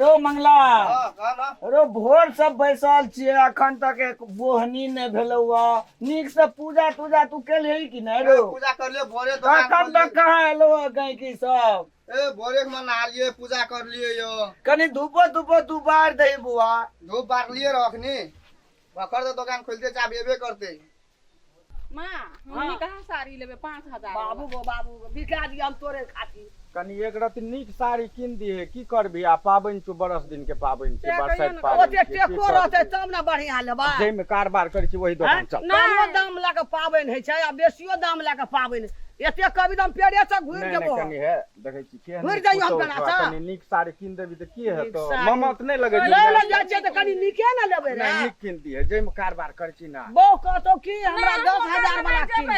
रो मंगला हाँ, कह ना। रो भोर सब बैसल छियै अखन तक एक बोहनी नहि भेलौ हँ। नीक से पूजा तूजा तू केलही कि नहि रो पूजा कर लियो भोरे दुकान अखन तक कहाँ एलौ हँ गैंकी सब ए भोरे में नहा लिए पूजा कर लिए यो कनि धूपो धूपो तू बार दही बुआ धूप बार लिए रखनी बखर तो दुकान खोलते चाबी एबे करते माँ हमनी कहाँ साड़ी लेबै 5000 बाबू गो बाबू गो बिका दिया हम तोरे खातिर। कनि एक रति नीक साड़ी कीन दिहे की करबी आ पाबनि छौ बरस दिन के पाबनि छै से कहियो बरसाइत ने पाबनि ओते छै, की टेको करबी? रहतै तब ने बढ़िया लेबै। जाहिमे कारबार करै छी वही दोकान चल। कमो दाम लए कऽ पाबनि होइ छै आ बेसियो दाम लए कऽ पाबनि। एते कभी तऽ हम पेड़े से घुरि नहि जेबो। नहि कनि हे देखै छी केहन घुरि नीक जाइयो हम पुतहु पेड़ा छौ, से। कनि नीक साड़ी कीन देबी तऽ की नीक हेतौ साड़ी। ममत नहि लगै छै लै लए जाइ छियै तऽ कनि नीके ने लेबै रे। नहि नीक कीन दिहे जाहिमे कारबार करै छी ना। बौ कहतौ की हमरा 10,000 वाला कीन।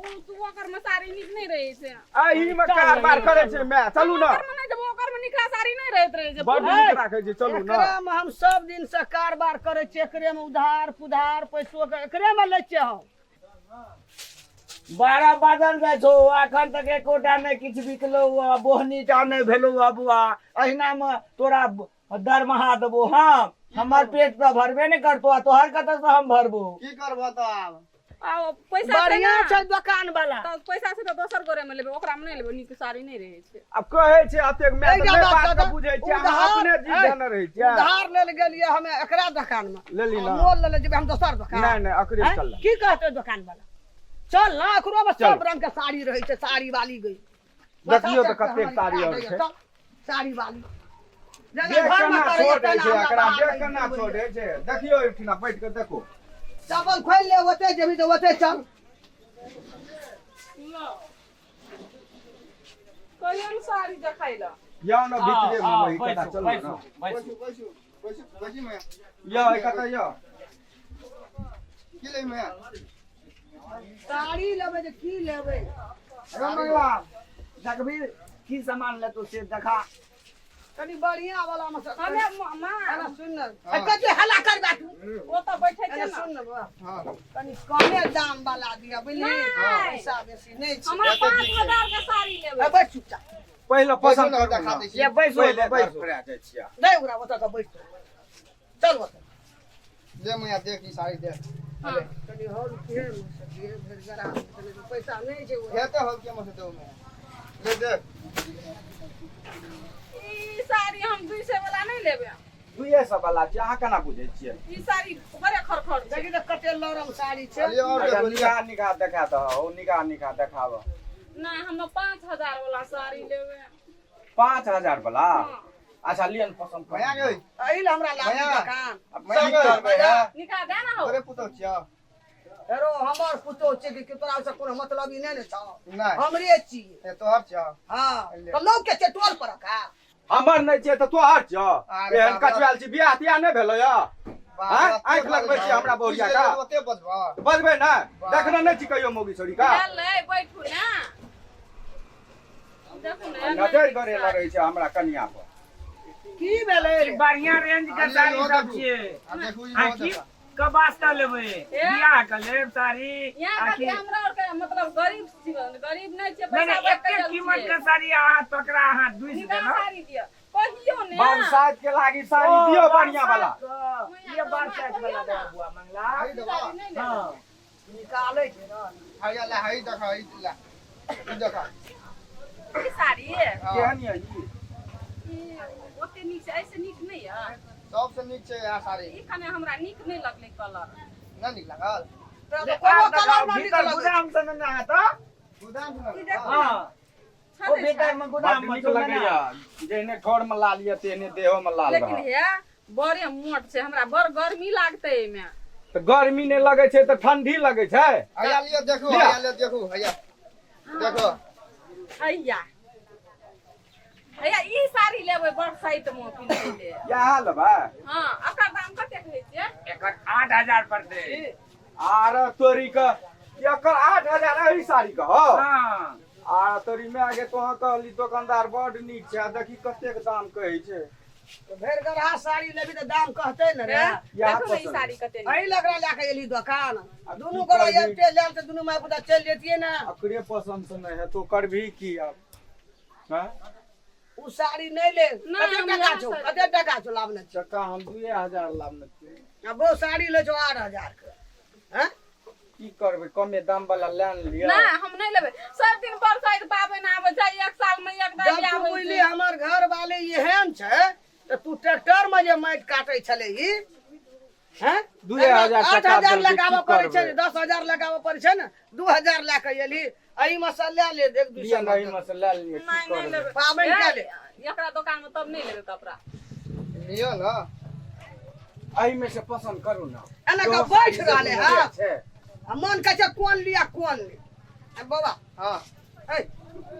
उ तू ओकर में साड़ी नीक नहीं रहे छै। एही में कारबार करै छै माय चलू ना। ओकर में नहीं जेबो, ओकर में निकला साड़ी नहीं रहत रहे छै। बड नीक राखै छै चलू ना। एकरा में हम सब दिन से कारबार करै छियै, एकरे में उधार पुधार पैसो के एकरे में लै छियै हम। 12 बाजल जाइ छौ अखन तक एकोटा नहि किछु बिकलौ हँ, बोहनी टा नहि भेलौ हँ बुआ। अहिना मे तोरा दरमाहा देबो हम, हमर पेट तऽ भरबे नहि करतौ आ तोहर कतऽ से हम भरबो? की करबो तऽ आब? आ पैसा छै बढ़िया ना, छै दुकान वाला। तऽ पैसा छै तऽ दोसर गोरे में लेबै, ओकरा में नहि लेबै, नीक साड़ी नहि रहै छै। आब कहै छै एतेक माय तऽ एकटा नहि बात बात के कहतौ, बुझै छियै अहाँ उधार- अपने जीव ऐ, देने रहै छियै। उधार लेल गेलियै हम एकरा दुकान में। लेली ना। आ मोल लेले जेबै हम दोसर दुकान। नहि नहि अकरे आँय? चल। की कहतै दुकान वाला? चल ना एकरो में सब चल। रंग के साड़ी रहै छै, साड़ी वाली गई। देखियौ तऽ कतेक साड़ी आओर छै। चल, साड़ी वाली जेना देख घरमे केना करैया छोड़ै तेना छै हमरा एकरा बाहर देख नहि केना जेबै। छोड़ै छै देखियौ एहिठिना बैठ कऽ देखो। चप्पल खोलि ले ओते जेबही तऽ ओते चल। कहियो ने साड़ी देखै लए। यौ ने भीतरे मे वही कथा बैसू चलू बैसू ना। बैसू। बैसू बैसू बैसू बैसू मैं यौ एहि कतऽ यौ की ले मैं साड़ी लेबै तऽ की लेबै? रो मंगला देखबी की सामान लेतौ से देखा। कनि बढ़िया वाला मे से हमे माँ एना सुन ने। ए, कथी हल्ला करबा तू? ओ तऽ बैठे छै एना ने। सुन ने बौआ, हाँ कनि कमे दाम वाला दिअ बुझली? नहि। पैसा बेसी नहि छै। हमरा 5000 के साड़ी लेबै। ए, बैठ चुपचाप। पहिले बैसू पसन्द ने करू देखा ना। दै छी। ये बैसू पहिले बैसू। फरिया जाइ छियै। दे ओकरा ओतऽ के बैठ चल ओतऽ। ले मैया देख ई साड़ी देख। हाँ। कनि हॉल के से दिए भरि गरा कनि पैसा नहि छै। हेते हॉल के मसे देऊ मैया ले देख। ई साड़ी हम 200 वाला नहि लेबै। 200 वाला छै अहाँ केना बुझै छियै? ई साड़ी बड़े खरखर छै। देखी तऽ कते लरम साड़ी छै। अरे और अच्छा देखो निगाह निगाह देखा दह ओ निगाह निगाह देखाब। नहि हम 5000 वाला साड़ी लेबै। 5000 वाला? हाँ। अच्छा लिअ ने पसंद करू। मैया गई एहि लए हमरा लागल भैया। दुकान। मैया की गई करबै हे? निकाल दे ना हो। तोरे पुतौ छियौ। हेरो हमर पुतोह छै कि तोरा से कोनो मतलब ई नहि ने छौ? नहि। हमरे छियै। ए तोहर छियौ। हाँ तऽ लोक के छै टोल पर का। हमर नहि छियै तऽ तोहर छियौ। अरे एहन बाप रे। कचुआल छी बियाह तियाह नहि भेलै यऽ? बाप आँय? रे, आँखि लगबै छी हमरा बहुरिया का? ओते बजबह। बजबै ने देखने नहि छी कहियो मौगी छोड़ी का? भेल लै बैठू ने। देखू ने नजर गरेला रहै छै हमरा कनिया पर। की भेलै रे? बढ़िया रेंज के अरे साड़ी इहो सब देखू। छियै। आ देखू आ इहो की देखा। के वास्ते लेबै? ए? बियाह के लेब साड़ी? यहाँ आ के की हमरा और के मतलब गरीब जीवन गरीब नहीं छियै, नहि पैसा नहि बड़ एते कयल कीमत छियै। के साड़ी अहाँ तकरा अहाँ दुसि निकाह देलहुँ। साड़ी दिअ कहियो ने। बरसात के लागी साड़ी दियौ बढ़िया वाला। ये बरसात वाला देबा बुआ मंगला। हई देबा। साड़ी नहीं लेबै। हाँ निकालै छै ने। हई ला हई देखा हई ला ई देखा। ई साड़ी हाँ, केहन यऽ ई? ई ओते नीक छै, ऐसे नीक नहीं यऽ। सबसे नीक छै यहाँ साड़ी। ई कने हमरा नीक नहीं लगलै कलर। नहि नीक लागल? तोरा ले, तऽ कोनो आब कलर देखाउ, नहि नीक भीतर लगै छै। गोदाम से ने आत। गोदाम से ई ने देखू। हाँ ओ छलै भीतर छै। में गोदाम बड्ड में नीक छौ ने। लगैया जेहने ठोर में लाल यऽ तेहने देहो में लाल लेकिन रहत। हे बड़े मोट छै, हमरा बड़ गर्मी लागतै एहिमे। तऽ गर्मी नहि लगै छै तऽ ठंडी लगै छै। हैया लिअ देखू। लिअ। हैया लिअ देखू हैया देखो। हैया हैया ई साड़ी लेबै बरसाइत मे पिन्है ले। इएह लेबै? हाँ एकर दाम कतेक होइ छै? एकर 8000 पड़तै। आर तोरी के एकर 8000 एही साड़ी के हौ? हाँ आ तोरी माय के तोहाँ कहली दोकानदार बड नीक छै आ देखी कतेक दाम कहै छै। तो भरि गरहा साड़ी लेबी तऽ दाम कहतै ने रे। इएह देखू ने ई पसन्द साड़ी कते नीक। एहि लगरा लए कऽ एली दोकान। आब दुनू की गोरा करबी? एते लेल तऽ दुनू माय पुता चलि जैतियै ने। अकरे पसंद से नहि हेतौ, करबही की आब? हाँ? ओ साड़ी नहि ले। नहि, कते हम टका इएह छौ? साड़ी। कते टका छौ लाबने? चक्का हम 2000 लाबने छियै। आ वो साड़ी लै छौ 8000 के, हैं? की करबै, कमे दाम वाला लए ने लिअ। नहि, हम नहि लेबै। सब दिन बरसाइत पाबनि आबै छै, एक साल मे एक जब बार तू आबै बुझली छै। हमर घर वाले एहन छै तऽ तू ट्रैक्टर में जे माटि काटै छलै ई, हैं? 2000 आठ टका हजार देलकै, की लगाबऽ पड़ै छै, करबै? 10,000 लगाबऽ पड़ै छै ने, 2000 लए कऽ एली, एहिमे सँ लए ले एक दू लिअ सए ने, एहिमे से लए लिअ, की नहि, नहि करबै? लेबै। पाबनि ए, कए ले। एकरा दोकान मे तब नहि लेबै कपड़ा। लियौ ने। एहिमे से पसंद करू ने। एना कऽ बैठ रहलै हँ। छै। आ मन कहै छै कोन लिया कोन ले। आ बाबा, हाँ। ए,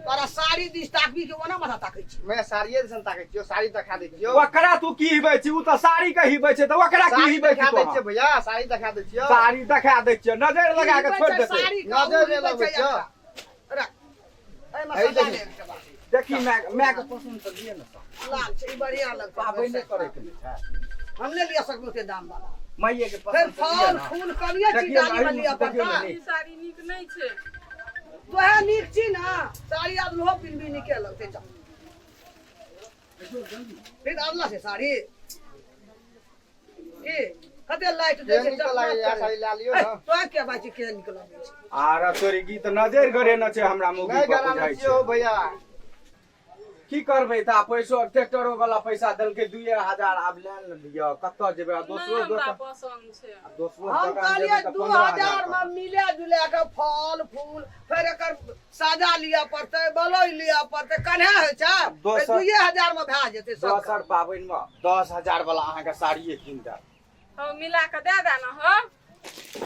तोरा साड़ी दिस ताकबी के ओना माथा ताकै छी? मैं साड़िए दिसन ताकै छियौ, साड़ी देखा दै छियौ। ओकरा तू की हिबै छी? उ तऽ साड़ी के हिबै छै, तऽ ओकरा की साड़ी हिबै छी देखा तू? दै छियौ भैया, साड़ी देखा दै छियौ। साड़ी देखा दै छियै, नजर लगा के ई छोड़ि छै देतै। साड़ी के, नजर उ नहि हिबै लगबै छै छियौ। एकरा। रख। एहिमे है सजा देखी। ले एकटा बात। देखी, my my के पसंद तऽ दिअ ने सब। लाल छै, ई बढ़िया लगतै। पाबनि नहि करे के ने छै। हम नहि लिअ सकबो ओते दाम वाला। माइये के फेर पसंद तऽ दिअ फल ने। फूल कनिये चीज देखियौ ने, डाली में एहिमे लिअ से देखियौ ने पड़ता। ई साड़ी नीक नहि छै। तोहे नीक छी ने साड़ी, आब लोहो पिनबी नीके लगतै। चल फिर अगला छै साड़ी की कते लाइट दै केहन छै। नीक लागैया साड़ी, लए लियौ ए, ने। तोहे के बात छै, केहन नीक लगै छै? आर तोरी गीत नजर गरे न छै हमरा मुगी नहि पर गराने बुझाइ छियौ छै। भैया। की करबै तऽ? आ पैसो ट्रैक्टरो वाला पैसा देलकै 2000, आब लए ने लिअ, कतऽ जेबै? आ नहि, दोसरो हमरा दोकान पसन्द छै। आ दोसरो हम दोकान कहलियै जेबै तऽ दू 15,000 हजार मे मिले जुले के फल फूल, फेर एकर साजा लिअ पड़तै, बलौज लिअ पड़तै, कन्हा होइ छै। 2000 मे भए जेतै सब। दोसर पाबनि मे 10,000 वाला अहाँके साड़िए कीन देब। हम मिला के दे दे ने हो।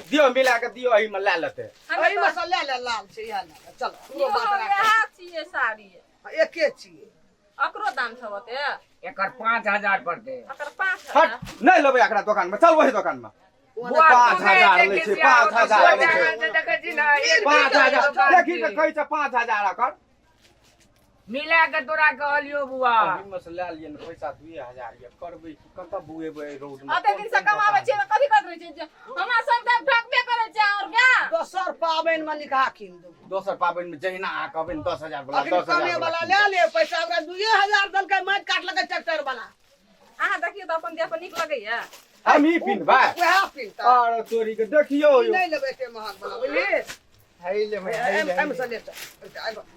दियौ, मिला के दियौ, एहिमे लए लेतै। हमे एहिमे सँ लए ले, लाल छै, इएह लए ले। चल, हमरो इहो बात राख। इएह छियै साड़ी। एके छियै। एकरो दाम छै ओते? एकर 5000 पड़तै। एकर पाँच हट हजार? नहि लेबै एकरा दोकान मे, चल ओहि दोकान मे। बुआ, 5000 लै छै, 5000 लै छै। देखै छी ने, एक 5000 दोकान देखी तऽ छी। कहै छै 5000 एकर। मिला के तोरा कहलियौ बुआ। एहिमे से लए लिअ ने, पैसा 2000 यऽ, करबै की? कतऽ बुएबै एहि रोड मे? ओते दिन से कमाबै छियै तऽ कथी करैत रहै छियै जे हमरा सब तऽ ठकबे करै छै और क्या? दोसर पाबनि मे निकाह कीन देबो। दोसर पाबनि मे जहिना अहाँ कहबै ने, 10,000 वाला, अखन 10,000 कमे वाला वाला कीन लए ले। पैसा ओकरा 2000 देलकै, माटि काटलकै ट्रैक्टर वाला। अहाँ देखियौ तऽ अपन देह पर नीक लगैया? देब। हमही पिन्हबै। वएह पिन्हतै। आर तोरी के देखियौ ई यौ। नहि लेबै एते महग वाला, बुझली? है ले भैया, है ले, है एहिमे ले। से ले चल।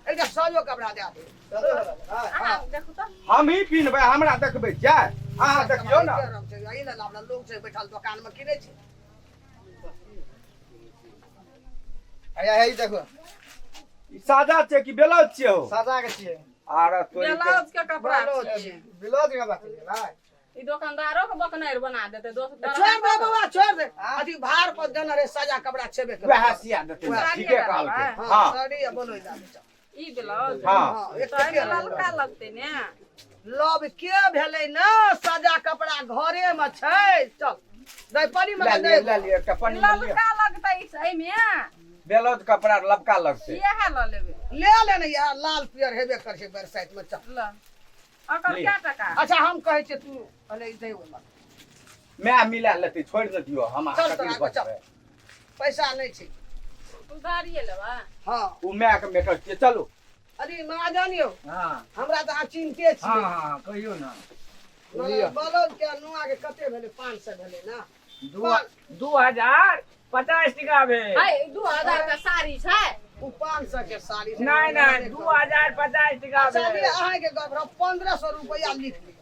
एकटा सजो कपड़ा दए दे। चलो, हाँ। अहाँ देखू तऽ। हमही पिन्हबै, हमरा देखबै छियै? अहाँ देखियौ ने। एके रंग छै, एहि लए लाबला लोग छै बैठल दोकान मे, किनै छै। भैया, है देखो। ई सादा छै कि ब्लाउज छियै हो? सादा के छियै। आर तोरी के ब्लाउज के कपड़ा ब्लाउज छै। छै। ब्लाउज के बात छै भाई। ई दोकानदारो के बकनारि बना देतै दोस्त। छोड़ दे बाबा, छोड़ दे। अथी भार पर देने रहे सजा कपड़ा छेबे करे। वएह सिया देतै ने, वएह। ठीके कहलकै। हाँ, हँ। साड़ी आ बनोइ दए दे, चल। ई ब्लाउज? हँ। हाँ, एक तऽ एहिमे एके रंग। ललका लगतै ने। लव के भेलै ने, सजा कपड़ा घरे में छै। चल दै पनी में। लए दे। लिअ, लए लिअ एकटा पन्नी मे लिअ। ललका लगतै एहिमे। ब्लाउज कपड़ा लबका लगतै। इएह लऽ लेबै। ले ले ने, यार लाल पियर हेबे कर छै बरसाइत में, चल। ल, ओकर लिअ। क्या टका? अच्छा, हम कहै छियै, तू भले दे ओहिमे। My मिला लेतै, छोड़ि ने दियौ हम चल अहाँ तोरा कथी के चल। बचबै? पैसा नहि छै। उधारिये लेबै। हाँ। ओ my के मेटर छियै, चलू। अरे महाजन यौ। हाँ। हमरा तऽ अहाँ चिन्हते हाँ। छियै। हाँ, कहियौ ने। बलौज के नुआ के कते भेलै? 500 भेलै ने? 2050 टका भेल। है, 2000 के साड़ी छै? ओ 500 के साड़ी छै। नहि नहि, 2050 टका अच्छा भेल। अहाँके गप रह, 1500 रुपैआ लिख लिअ।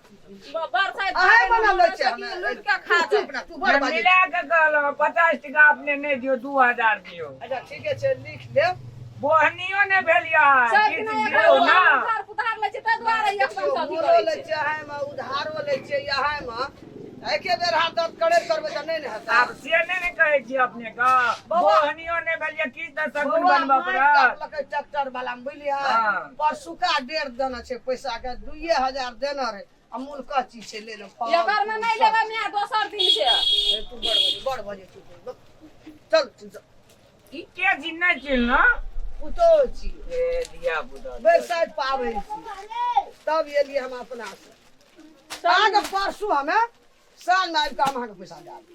बरसाइत अहें बना लै छियै की लूटि के खा तू चुप ना, तू बड़ बाजै मिला के कहलहुँ, 50 टका अपने नहि दियौ, 2000 दियौ। अच्छा, ठीके छै, लिख लेब। बोहनियो नहि भेल यऽ, सब किछु दिना दियौ एकरा ने। उधार पुधार लै छै, ताहि दुआरे एक देखियौ, पैसा अथी मोलो करै लै छै। छियै अहाँमे, उधारो लै छियै अहाँमे, एके बेर हाथ दर्द करे करबै तऽ नहि ने हेतै। आब से नहि ने कहै छी अपनेके। बौआ। बोहनियो नहि भेल यऽ, किछु तऽ शगुन बौआ, बनबऽ मारि पड़त। काटलकै ट्रैक्टर वाला मे, बुझलियै? हाँ। परसुका डेढ़ देने छै पैसा के, 2000 देने रहे आ मूल कच्ची छै, ले ले फल, एकर मे नहि फूल सब। लेबै माय, दोसर दिन से। ए, तू बड़ बजे बड़ बजे तू चल चल, चल। ई के छी, नहि चिन्हलो। पुतोह छी। ए धिया पुता। बरसाइत पाबनि छी तब एलियै हम अपना से। अहाँके परसू हमे साँझ मे आबि कऽ हम अहाँके पैसा दए देब।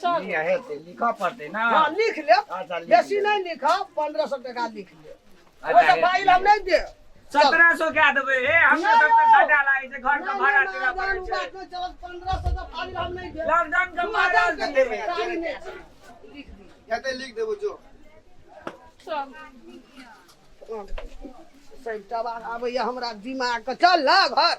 चल लिअ हेतै लिखऽ पड़तै ना हँ लिख लेब। अच्छा, लिख बेसी लेब। नहि लिखब, 1500 टका लिख लेब। अच्छा, ओहिसँ हेतै। फाइल हम नहि देब। 1700 कए देबै हे हमरा नहि सबके यौ। घाटा लागै छै, घर के नहि, भाड़ा नहि, देबऽ पड़ै ओ छै। बात नहि चलत, 1500 के फाइल हम नहि देब। लॉकडाउन के दू हजार मारल के देबै। फाइल नहि छै। लिख दियौ। हेतै, लिख देबो जो। चल। सबटा बात आबैया हमरा दिमाग के। चल ना घर।